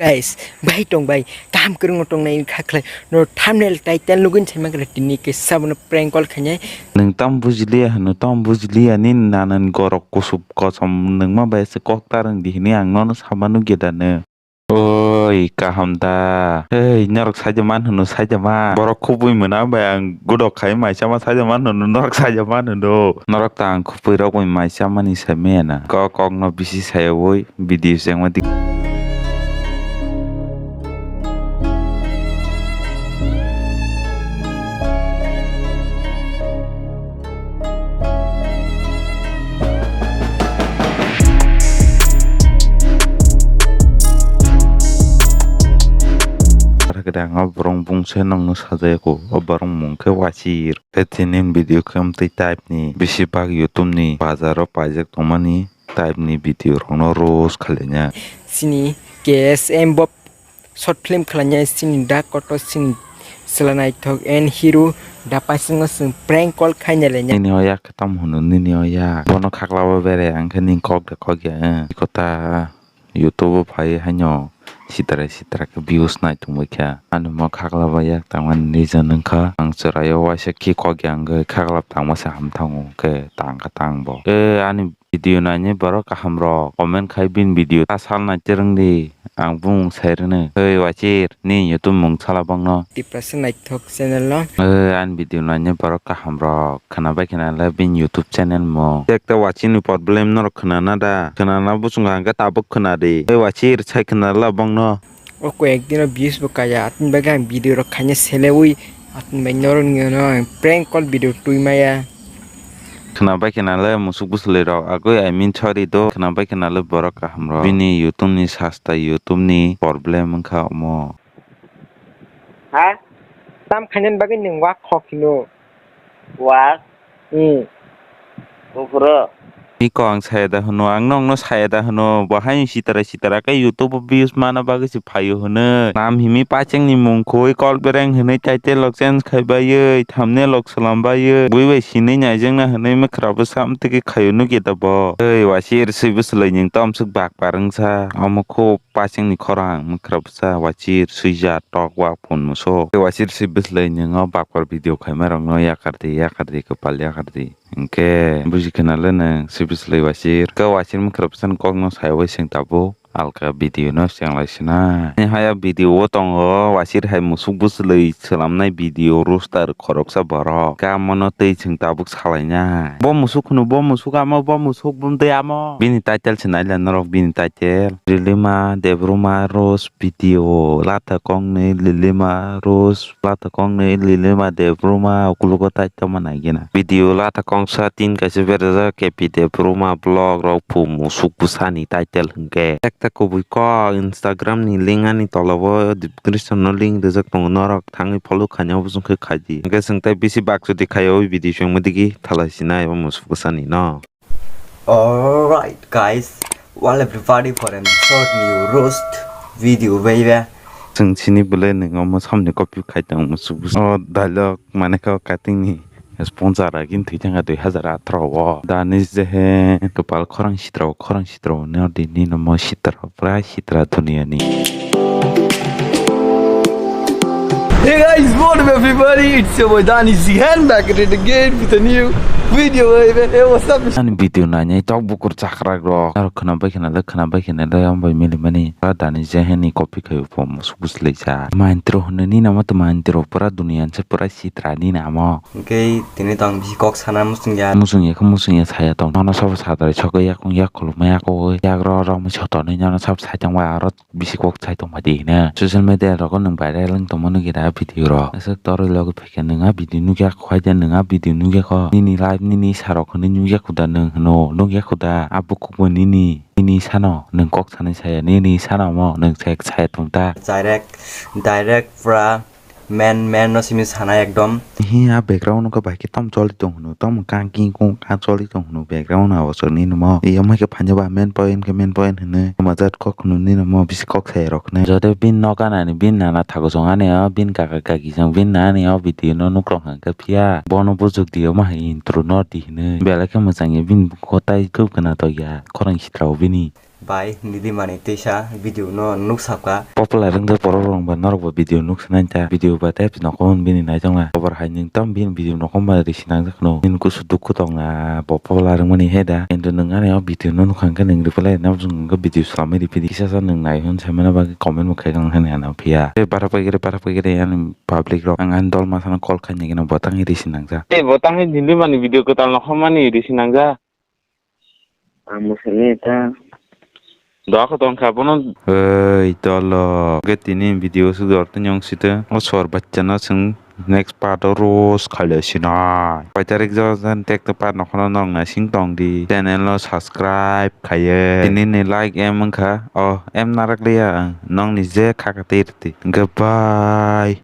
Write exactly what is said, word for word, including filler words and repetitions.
Guys, bai tong bai, kaham kwrwngno tongnai wngkha khlai. No thumbnail title nugwi sai mankha tini khe sabono prank call khainai. Nwng tamo bujiliya hwno, tamo bujiliya nini nanani gorok kusup kosom nwngma bai se kok ta rwngdi hwnwi ang nono sama nugya da nw. Oi, kaham da. Ei, norok saida man hwno, saida man. Borok khubui mwnam bai ang godok khai maisa ma saida man hwno, norok saida man hwno. Norok ta ang khubui rok bai maisa mani sai maya na. Kok, kokno bisi sayawi. Video se wngma di. Kwdang o borok bungse nokno sajaya kho, o borok mung khe Wachir. Tei tini video khe amtwi type ni bisi bak YouTube ni bazar o paijak tongmani. Type ni video rok no roast khailaiya. Chini K S M bo short film khailaiya, chini da kotor chini chwla naithok and hero da paisingno chwng prank call khaina laiya. Nini o yak khe tamo hwno, nini o yak? Bono khaklabo bere ang khe nini kok da kok ya, eh. Kota YouTube o phai haino sitrai sitrai khe views nai tongbai kha. Ani mo khaklabo yak tangmani reason wngkha ang chwraio waisa khi kok ya wngwi khaklap tangma se ham thango khe tang kha tang bo. Eh, ani video nainai borok kaham rok comment khai bini video ta sal nai cherwng di, ang bumung sai rwno. Oi Wachir, ni YouTube mung sala bangno. Tiprasa naithok channel no. Oi, ani video nainai borok kaham rok khwnabai khwna le bini YouTube channel mo. Ekta Wachir ni problem norok khwnana da? Khwnana bwswng hwnkhe tabuk khwna di. Oi Wachir, sai khwna la bangno. O koyek dino views bo kaya, atini bagwi ang video rok khaina selewi, atini bai norok ni ano ang prank call video twi maya. Khwnabai khwna le musuk bwswlwi rok agwi, I mean sorry do, khwnabai khwna le borok kaham rok. Bini YouTube ni sasta, YouTube ni problem wngkha omo. Ha? Tam khainani bagwi nwng wak khok hino. Wak? Hmm. Buphuru. Iko ang saya da hwno, ang nokno saya da hwno, bo haino sitara sitara khe YouTube o views mana bagwi se phaio hwnwi. Nam himi pachengni mung khoi kol bereng hwnwi title rok change khai baiwi, thumbnail rok swlam baiwi, bui bai sinwi naijakna hwnwi mwkhra bwsa amtwkhe khaio nukya da bo. Oi, Wachir swi bwswlwi nwng tomswk bak par wngsa, omo kho pachengni khorang mwkhra bwsa Wachir swijak tok wak phun musuk. Wachir swi bwswlwi nwng o bakpar video khaima rokno yakar di, yakar di, kwpal yakar di. Hinkhe buji khna le nwng swi bwswlwi Wachir. Khe Wachir mwkhra bwsani kokno saiwi chwng tabuk alka video no cheng lai sina. Ani haya video o tongo Wachir hai musuk bwswlwi swlamnai video roaster khoroksa borok. Khe amo no twi chwng tabuk salainai. Bo musuk hwno, bo musuk amo, bo musuk bumtwi amo. Bini title se naila norok, bini title. Lilima Debruma Rose video, latha kongnwi Lilima Rose, latha kongnwi Lilima Debruma, ukulugo tai tongma naigena. Video latha kongsa tin kaisa berajak, K P Debruma vlog rok phu musuk bwsani title hwnkhe. Ekta kubui kok Instagram ni link ani tola o description o link rijak tongo, norok thangwi follow khaina bosong khe khaidi. Hwnkhe chwng tei bisi bakchudi khaio, o video chwngma digi thalai sinai o musuk bwsani no. Alright guys, well everybody for a short new roast video baby. Chwng chini bwlai nwng omo samni copy khai tong musuk bwswk. O dialogue mane kha cutting ni sponsor agin thwi thangkha dui hazar atharo o. Dani je he kwpal khorang sitra o, khorang sitra o, nini omo sitra o, pura sitra duniya ni. Hey guys, what up everybody? It's your boy Danny Zihan back at it again with a new video, baby. Hey, what's up? Ani video nainai tok bukur chakrak rok. Aro khwnabai khwna le, khwnabai khwna le, ambai mili mani. Aro Danny Zihan ni copy khai pho musuk bwswlwi sa. Main tro hwnwi nini omo to main tro pura duniya se pura sitra nini omo. Hwnkhe tini tong bisi kok sana muchungya. Muchungya khe muchungya saya tong. Nono sabo sadari sogwi yakung yak khulumai yakung yak rw rw mui sotonwi nono sabo sai tongbai aro bisi kok sai tongbai di hino. Social media rogo nwng viral wng tongmani gida video rok. Aswk torwi logi phaikha nwng a video nukya kho haida nwng a video nukya kho. Nini live nini sarok hwnwi nukya kho da nwng hwno nukya kho da a bukhukbo nini. Nini sano nwng kok sanai saya nini sano omo nwng saya saya tong ta. Direct, direct pura. Men, men no simi sana ekdom. Hi a background no khe bai khe tom choli tong hwno, tom kang king kung kang choli tong hwno background o song nini mo. Iyo mai khe phanya ba main point khe main point hwno. Majat kok hwno nini mo bisi kok sai rok hwno. Jode bin no gana ni bin nana thago song ani o bin kaka kaki song bin nani o video no nukrok hang khe phiya. Bono bujuk di o ma hai intro no di hwno. Belai khe mwchang ya bin buko tai kub gana to ya khorang sitra o bini. Bai nidi mani teisa video no nuk sapka. Popular wngde borok rok ba norok bo video nuk sanai ta video ba tei nokhon bini naijaknai kobar hai nwng tam bini video nokhon ba risi nangjak no bini kusu dukhu tongna bo popular wngmani he da, kintu nwng ani o video no nukha hwnkhe nwng reply rwna bwswk nwng video swlamwi riphi di kisa sa nwng nai hwn saimano bagwi comment bo khai tong thani ano phiya tei bara paigre bara paigre ani public rok ang ani dol masano call khaina gino bo tangwi risi nangjak. Tei bo tangwi nidi mani video kwtal nokhon mani risi nangjak. Ang bo sini ta. Doa kho tong kha bono. Oi tolo. Ge tini video su dor tini ong site. O sor bachcha no sung next part o roast khaile sinai. Koi tarik jo jan tek to part no khono nong na sing tong di. Channel no subscribe khaye. Tini ni like em wng kha. O em narak liya ang. Nong ni je kha ka tir ti. Goodbye.